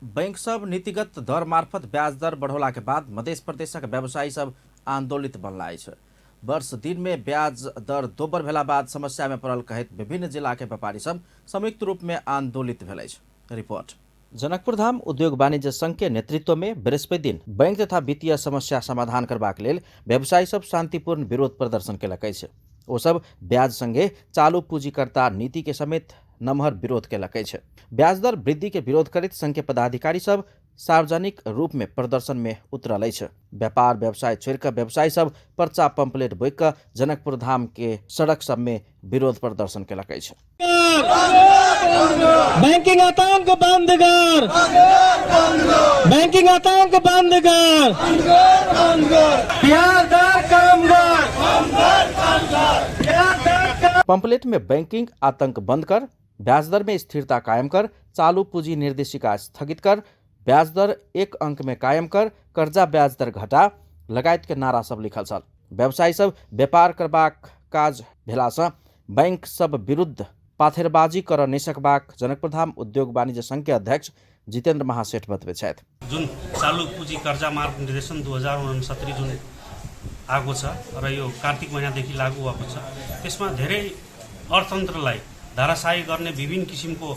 Bank सब नीतिगत दर मार्फत ब्याज दर बढ़ौला के बाद मध्य प्रदेशक व्यवसायी सब आंदोलित बनला अछि। वर्ष दिन में ब्याज दर दोबर भेला बाद समस्या में पड़ल कहैत विभिन्न जिला के व्यापारी सब संयुक्त रूप में आंदोलित भेल अछि। रिपोर्ट जनकपुर धाम उद्योग वाणिज्य संघ के नेतृत्व में बृहस्पति दिन बैंक तथा वित्तीय समस्या समाधान करबाक लेल व्यवसायी सब शांतिपूर्ण विरोध प्रदर्शन केलक अछि। ओ सब ब्याज संगे चालू पूंजीकर्ता नीति के समेत नमहर विरोध केलक अछि। ब्याज दर वृद्धि के विरोध करैत संघ के पदाधिकारी सब सार्वजनिक रूप में प्रदर्शन में उतरल अछि। व्यापार व्यवसाय छोड़ कर व्यवसायी सब पर्चा पंपलेट बोक कर जनकपुर धाम के सड़क सब में विरोध प्रदर्शन केलक अछि। बैंकिंग आतंक बंद कर, बैंकिंग आतंक बंद कर, ब्याज दर कम कर। पंपलेट में बैंकिंग आतंक बंद कर, ब्याज दर में स्थिरता कायम कर, चालू पूंजी निर्देशिका स्थगित कर, ब्याज दर एक अंक में कायम कर, कर्जा ब्याज दर घटा लगायत के नारा सब लिखल छल। व्यवसायी सब व्यापार करबाक काज भेला सँ बैंक सब विरुद्ध पाथेरबाजी कर नहि सकबाक जनकपुर धाम उद्योग वाणिज्य संघ के अध्यक्ष जितेन्द्र महासेठ बतबैत छथि। जुन चालू पुँजी कर्जा मार्ग निर्देशन 2069 जुन आएको छ र यो कार्तिक महिनादेखि लागू भएको छ, त्यसमा धेरै अर्थतन्त्रलाई धाराशायी गर्ने विभिन्न किसिमको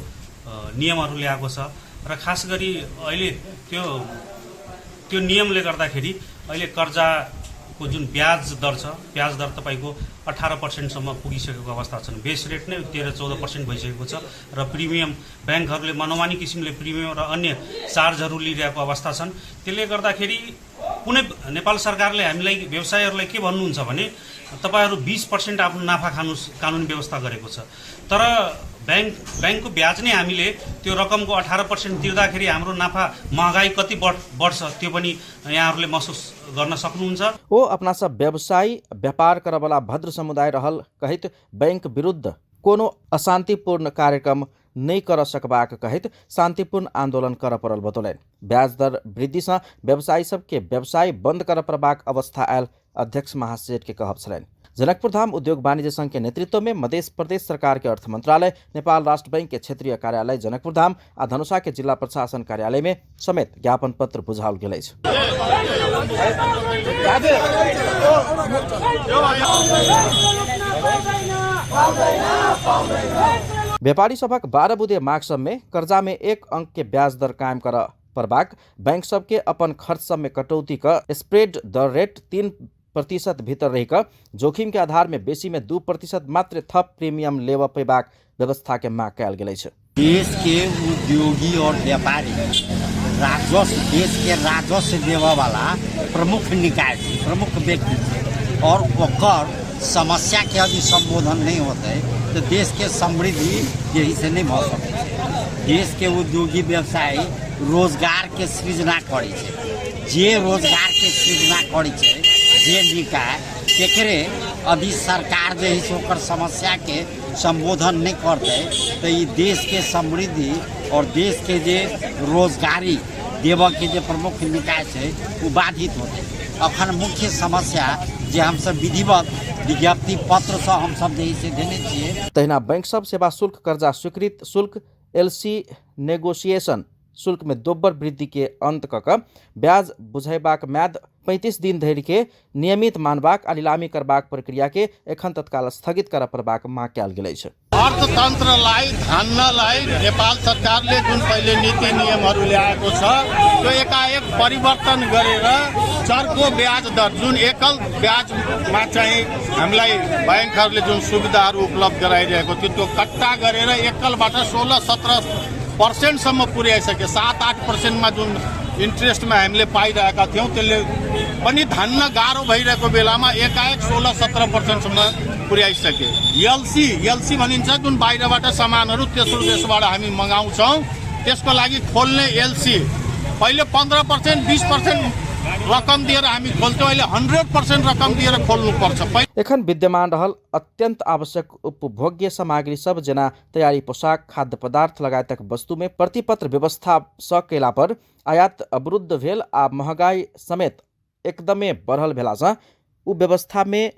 नियमहरू ल्याएको छ र खास गरी अहिले त्यो नियमले गर्दाखेरि अहिले कर्जाको जुन ब्याज दर छ, ब्याज दर तपाईको 18% सम्म पुगिसकेको अवस्था छ। बेस रेट नै 13-14% भइसकेको छ र प्रिमियम बैंकहरूले मनोमानी किसिमले प्रिमियम र अन्य चार्जहरू लिइरहेको अवस्था छन्। त्यसले गर्दाखेरि कुनै नेपाल सरकारले हामीलाई व्यवसायीहरूलाई के भन्नुहुन्छ भने तपाईहरु 20% आफ्नो नाफा खानुस् कानुनी व्यवस्था गरेको छ, तर बैंकको ब्याज नै हामीले त्यो रकमको 18% तिर्दाखेरि हाम्रो नाफा महँगाई कति बढ्छ त्यो पनि यहाँहरूले महसुस गर्न सक्नुहुन्छ। ओ अपना सब व्यवसायी व्यापार करवाला भद्र समुदाय रहल कहित बैंक विरुद्ध कोनो अशांतिपूर्ण कार्यक्रम नहीं कर सकबाक कहित शांतिपूर्ण आंदोलन कर पड़ल बतौलन। ब्याज दर वृद्धि से व्यवसायी सबके व्यवसाय बंद कर पड़बाक अवस्था आयल अध्यक्ष महासेठ के कहब छलनि। जनकपुर धाम उद्योग वाणिज्य संघ के नेतृत्व में मध्य प्रदेश सरकार के अर्थ मंत्रालय, नेपाल राष्ट्र बैंक के क्षेत्रीय कार्यालय जनकपुर धाम आ धनुषा के जिला प्रशासन कार्यालय में समेत ज्ञापन पत्र बुझाओल गेल अछि। व्यापारी सभक 12 बुधे माग सब में कर्जा में एक अंक के ब्याज दर कायम कर पड़बाक, बैंक सब के अपन खर्च सब में कटौती का स्प्रेड दर रेट 3% भीतर रही कर जोखिम के आधार में बेसी में 2% मात्र थप प्रीमियम लेव पेबाक व्यवस्था के माग कयल गेल अछि। देश के उद्योगी और व्यापारी राजस्व, देश के राजस्व देवे वाला प्रमुख निकाय थी, प्रमुख व्यक्ति थे, और ओकर समस्या के यदि संबोधन नहीं होते तो देश के समृद्धि यही से नहीं हो सकते। देश के उद्योगी व्यवसायी रोजगार के सृजना करी छे, जे रोजगार के सृजना करी छे, जे निकाय केकरे यदि सरकार जे है ओकर समस्या के संबोधन नहीं करते तो ये देश के समृद्धि और देश के जे रोजगारी देव के जे प्रमुख निकाय है वो बाधित होते। अखन मुख्य समस्या जे हम सब विधिवत विज्ञप्ति पत्र से हम सब से देने छिए। तहिना बैंक सब सेवा शुल्क, कर्जा स्वीकृत शुल्क, एलसी नेगोशिएशन शुल्क में दोब्बर वृद्धि के अंत कऽ ब्याज बुझेबाक म्याद 35 दिन धरि के नियमित मानबाक आ नीलामी करबाक प्रक्रिया के एखन तत्काल स्थगित कर पड़बाक माग कयल गेल अछि। अर्थतन्त्रलाई धान्नलाई नेपाल सरकारले जुन पहिले नीति नियमहरू ल्याएको छ त्यो एकाएक परिवर्तन गरेर चर्को ब्याज दर जुन एकल ब्याजमा चाहिँ हामीलाई बैंकहरूले जुन सुविधाहरू उपलब्ध गराइरहेको थियो त्यो कट्टा गरेर एकलबाट 16-17% सम्म पुर्याइसके। 7-8% मा जुन इन्ट्रेस्टमा हामीले पाइरहेका थियौँ त्यसले पनि धान्न गाह्रो भइरहेको बेलामा एकाएक 16-17% सम्म पुर्याइसके। एलसी भनिन्छ जुन बाहिरबाट सामानहरू तेस्रो देशबाट हामी मगाउँछौँ त्यसको लागि खोल्ने एलसी पहिले 15% 20% रकम दिएर हामी खोल्थ्यौँ, अहिले 100% रकम दिएर खोल्नु पर्छ। एखन विद्यमान रहल अत्यंत आवश्यक उपभोग्य सामग्री सब जना तैयारी पोशाक, खाद्य पदार्थ लगायतक वस्तु में प्रतिपत्र व्यवस्था स केला पर आयात अवरुद्ध भेल आ महंगाई समेत एकदमै बढ़ल भेला सँ उ व्यवस्था में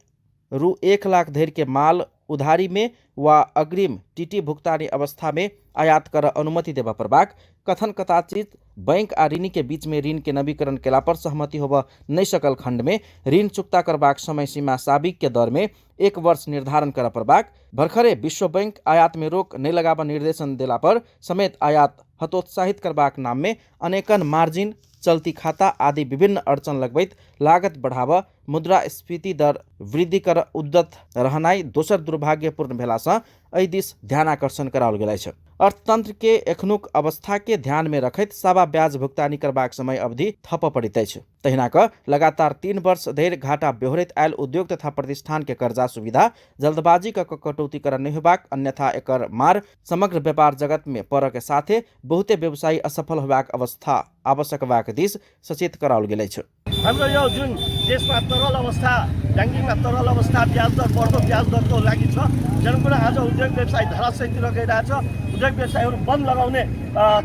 रु 1 लाख धरि के माल उधारी में वा अग्रिम टीटी भुगतानी अवस्था में आयात कर अनुमति देवा प्रबाक कथन कथाचित बैंक आ ऋणी के बीच में ऋण के नवीकरण केला पर सहमति होब नहीं सकल खंड में ऋण चुक्ता करबाक समय सीमा साबिक के दर में 1 वर्ष निर्धारण कर प्रबाक भर्खरे विश्व बैंक आयात में रोक नहीं लगावा निर्देशन देला पर समेत आयात हतोत्साहित करबाक नाम में अनेकन मार्जिन चल्ती खाता आदि विभिन्न अड़चन लगबैत लागत बढ़ाव मुद्रास्फीति दर वृद्धि कर उद्यत रहनाइ दोसर दुर्भाग्यपूर्ण भेलासँ एहि दिस ध्यान आकर्षण कराओल गेल अछि। अर्थतंत्र के एखनुक अवस्था के ध्यान में रखैत सावा ब्याज भुगतानी करबाक समय अवधि थप पड़ैत अछि। तहिना क लगातार 3 वर्ष धरि घाटा बेहोरैत आयल उद्योग तथा प्रतिष्ठान के कर्जा सुविधा जल्दबाजी क कटौती कर नहीं होबाक अन्यथा एकर मार समग्र व्यापार जगत में पड़ के साथे बहुते व्यवसायी असफल होबाक अवस्था आवश्यक बाक दिस सचेत कराओल गेल अछि। हाम्रो यो जुन देशमा तरल अवस्था ब्याङ्किङमा तरल अवस्था ब्याज दर बढ्दो ब्याज दरको लागि छ जनपुरा आज उद्योग व्यवसाय धराशयीतिर गइरहेछ। उद्योग व्यवसायहरू बन्द लगाउने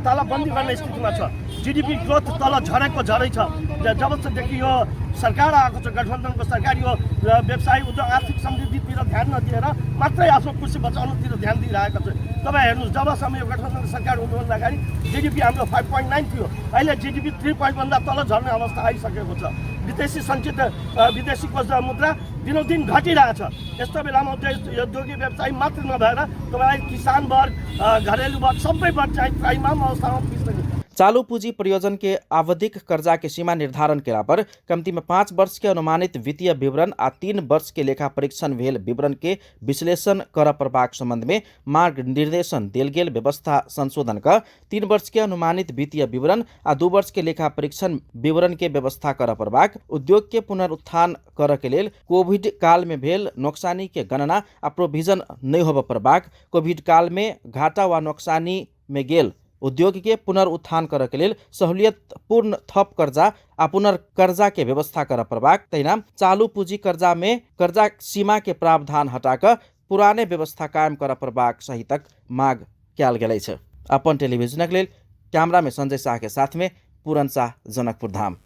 तालाबन्दी गर्ने स्थितिमा छ। जीडीपी ग्रोथ तल झरेको झरै छ। जबदेखि यो सरकार आएको छ गठबन्धनको सरकार यो व्यवसाय उद्योग आर्थिक समृद्धितिर ध्यान नदिएर मात्रै आफ्नो कुर्सी बचाउनुतिर ध्यान दिइरहेको छ। तपाईँ हेर्नुहोस् जबसम्म यो गठबन्धनको सरकार हुनुभन्दा अगाडि जीडीपी हाम्रो 5.9 थियो। अहिले जीडीपी 3 भन्दा तल झर्ने अवस्था आइसकेको छ। विदेशी सञ्चित विदेशी कोष मुद्रा दिनोदिन घटिरहेछ। यस्तो बेलामा उद्योगी व्यवसाय मात्र नभएर तपाईलाई किसान वर्ग घरेलु वर्ग सबै वर्ग चाहिँ त्राइमाम अवस्थामा पुगिसक्यो। चालू पूंजी प्रयोजन के आवधिक कर्जा के सीमा निर्धारण केला पर कम्ती में 5 वर्ष के अनुमानित वित्तीय विवरण आ 3 वर्ष के लेखा परीक्षण भेल विवरण के विश्लेषण कर प्रबाक संबंध में मार्ग निर्देशन देल गेल व्यवस्था संशोधन का 3 वर्ष के अनुमानित वित्तीय विवरण आ 2 वर्ष के लेखा परीक्षण विवरण के व्यवस्था कर प्रबाक उद्योग के पुनरुत्थान कर के लेल कोविड काल में भेल नोक्सानी के गणना आ प्रोविजन नहीं होब प्रबाक कोविड काल में घाटा वा नोक्सानी में गेल उद्योग के पुनरुत्थान कर के लेल सहूलियत पूर्ण थप कर्जा आ पुनर्कर्जा के व्यवस्था कर प्रबाक तहिना चालू पूंजी कर्जा में कर्जा सीमा के प्रावधान हटाकर पुराने व्यवस्था कायम कर प्रबाक सहितक माग कयल गेल अछि। अपन टेलीविजनक लेल कैमरा में संजय शाह के साथ में पूरन शाह जनकपुर धाम।